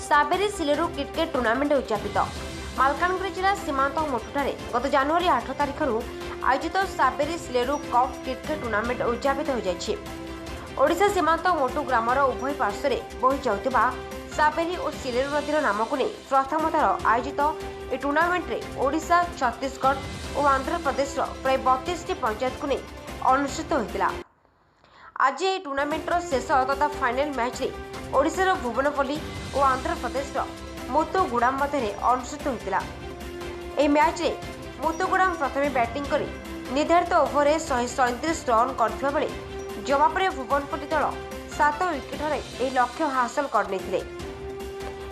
Saberi Sileru cricket tournament ଉଦଯାପିତ। ମାଲକାନଗିରି ଜିଲ୍ଲା ସୀମାନ୍ତ ମୋଟୁଠାରେ ଗତ ଜାନୁଆରୀ 8 ତାରିଖରୁ ଆୟୋଜିତ Saberi Sileru cup cricket tournament ଉଦଯାପିତ ହୋଇଯାଇଛି। ଓଡ଼ିଶା ସୀମାନ୍ତ ମୋଟୁ ଗ୍ରାମର ଉଭୟ ପାର୍ଶ୍ୱରେ ବୋହି ଯାଉଥିବା ସାବେରୀ ଓ ସିଲେରୁ ନଦୀର ନାମକୁ ନେଇ ପ୍ରଥମ ଥର ଆୟୋଜିତ ଏହି ଟୁର୍ଣ୍ଣାମେଣ୍ଟରେ ଓଡ଼ିଶା, ଛତିଶଗଡ଼ ଓ ଆନ୍ଧ୍ରପ୍ରଦେଶର ପ୍ରାୟ 32ଟି ପଞ୍ଚାୟତକୁ ନେଇ ଅନୁଷ୍ଠିତ ହୋଇଥିଲା। ଆଜି ଏହି ଟୁର୍ଣ୍ଣାମେଣ୍ଟର ଶେଷ ତଥା ଫାଇନାଲ ମ୍ୟାଚ୍ରେ ଓଡ଼ିଶାର ଭୁବନପଲ୍ଲୀ ଓ ଆନ୍ଧ୍ରପ୍ରଦେଶର ମୁତୁଗୁଡ଼ାମ ମଧ୍ୟରେ ଅନୁଷ୍ଠିତ ହୋଇଥିଲା। ଏହି ମ୍ୟାଚ୍ରେ ମୁତୁଗୁଡ଼ାମ ପ୍ରଥମେ ବ୍ୟାଟିଂ କରି ନିର୍ଦ୍ଧାରିତ ଓଭରରେ 137 ରନ୍ କରିଥିବା ବେଳେ ଜବାବରେ ଭୁବନପଲ୍ଲୀ ଦଳ 7 ୱିକେଟ୍ ହରାଇ ଏହି ଲକ୍ଷ୍ୟ ହାସଲ କରିନେଇଥିଲେ।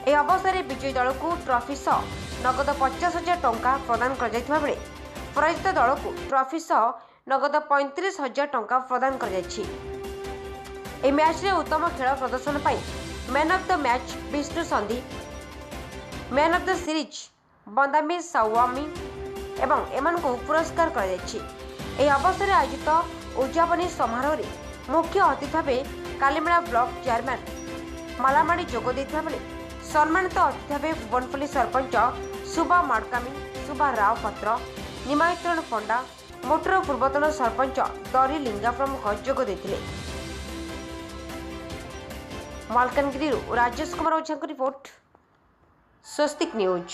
ଏହି ଅବସରରେ ବିଜୟୀ ଦଳକୁ ଟ୍ରଫି ସହ ନଗଦ 50 ହଜାର ଟଙ୍କା ପ୍ରଦାନ କରାଯାଇଥିବା ବେଳେ ପରାଜିତ ଦଳକୁ ଟ୍ରଫି ସହ ନଗଦ 35 ହଜାର ଟଙ୍କା ପ୍ରଦାନ କରାଯାଇଛି। ଏହି ମ୍ୟାଚ୍ରେ ଉତ୍ତମ ଖେଳ ପ୍ରଦର୍ଶନ ପାଇଁ man of the match Bishnu Sandhi, man of the series Bandami ସାୱାମି ଏବଂ ଏମାନଙ୍କୁ ପୁରସ୍କାର କରାଯାଇଛି। ଏହି ଅବସରରେ ଆୟୋଜିତ ଉଦଯାପନୀ ସମାରୋହରେ ମୁଖ୍ୟ ଅତିଥି ଭାବେ କାଲିମେଳା ବ୍ଲକ ଚେୟାରମ୍ୟାନ୍ ମାଲାମାଡ଼ି ଯୋଗ ଦେଇଥିବା ବେଳେ ସମ୍ମାନିତ ଅତିଥି ଭାବେ ଭୁବନପଲ୍ଲୀ ସରପଞ୍ଚ ସୁବା ମାଡ଼କାମୀ, ସୁବା ରାଓ ପାତ୍ର, ନିମାୟିତରଣ ପଣ୍ଡା, ମୋଟର ପୂର୍ବତନ ସରପଞ୍ଚ ଦରି ଲିଙ୍ଗା ପ୍ରମୁଖ ଯୋଗ ଦେଇଥିଲେ। ମାଲକାନଗିରିରୁ ରାଜେଶ କୁମାର ଓଝାଙ୍କ ରିପୋର୍ଟ, ସ୍ୱସ୍ତିକ ନ୍ୟୁଜ୍।